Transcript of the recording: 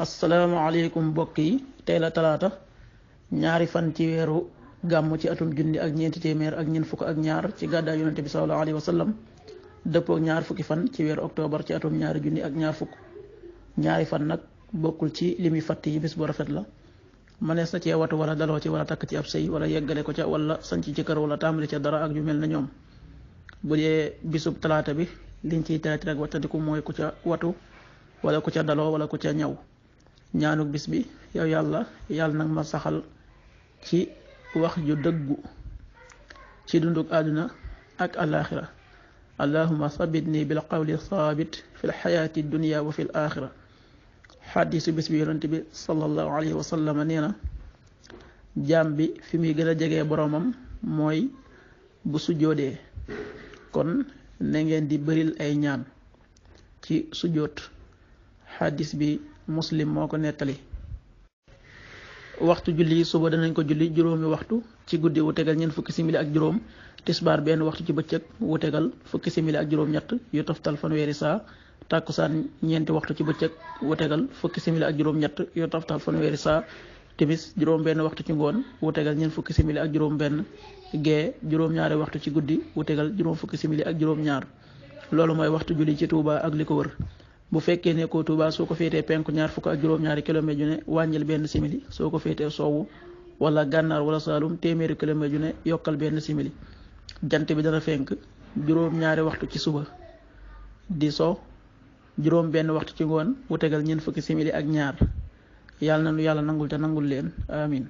asalaamaaleykum mbokk yi tey la talaata ñaari fan ci weeru gàmm ci atum junni ak ñeenti téeméer ak ñeent fukk ak ñaar ci gàddaay yonente bi sallallahu alayhi wa sallam dëppook ñaar fukki fan ci weeru octobre ci atum ñaari junni ak ñaar fukk. ñaari fan nag bokkul ci limi fatt yi bis bu rafet la mënees na cee watu wala daloo ci wala takk ci ab sëy wala yeggale ko ca wala sanc ci kër wala tàmbali ca dara ak yu mel na ñoom. bu dee bisub talaata bi liñ ciy teeti rek wattandiku mooy ku ca watu wala ku ca daloo wala ku ca ñaw. ñaanuk bis bi yow yàlla nag ma saxal ci wax ju dëggu ci dunduk àdduna ak alaaxira allahumma sabitni bil qawli saabit fi lxayaati dunia wa fi l axira. xadiisu bis bi yonent bi sallallahu alayhi wa sallam nee na jaam bi fi muy gën a jegee boroomam mooy bu sujjóodee, kon na ngeen di bëril ay ñaan ci sujjóot. xadis bi muslim moo ko nettali. waxtu julli suba danañ ko julli juróomi waxtu ci guddi wu tegal ñeent fukki simili ak juróom, tisbaar benn waxtu ci bëccëg wu tegal fukki simili ak juróom ñett yu toftal fanweeri saa, tàkkusaan ñeenti waxtu ci bëccëg wu tegal fukki simili ak juróom ñett yu toftal fanweeri saa, timis juróom benn waxtu ci ngoon wu tegal ñeent fukki simili ak juróom benn, gee juróom ñaari waxtu ci guddi wu tegal juróom fukki simili ak juróom ñaar. loolu mooy waxtu julli ci Touba ak li ko wër. bu fekkee ne ko Touba soo ko féetee penku ñaar fukk ak juróom-ñaari kilomètre ju ne wàññil benn simili, soo ko féetee soowu wala gànnaar wala saalum téeméeri kilomètre ju ne yokkal benn simili. jant bi dana fenk juróom-ñaari waxtu ci suba di so juróom benn waxtu ci ngoon wu tegal ñeent fukki simili ak ñaar. yàlla na nu yàlla nangul te nangul leen amin.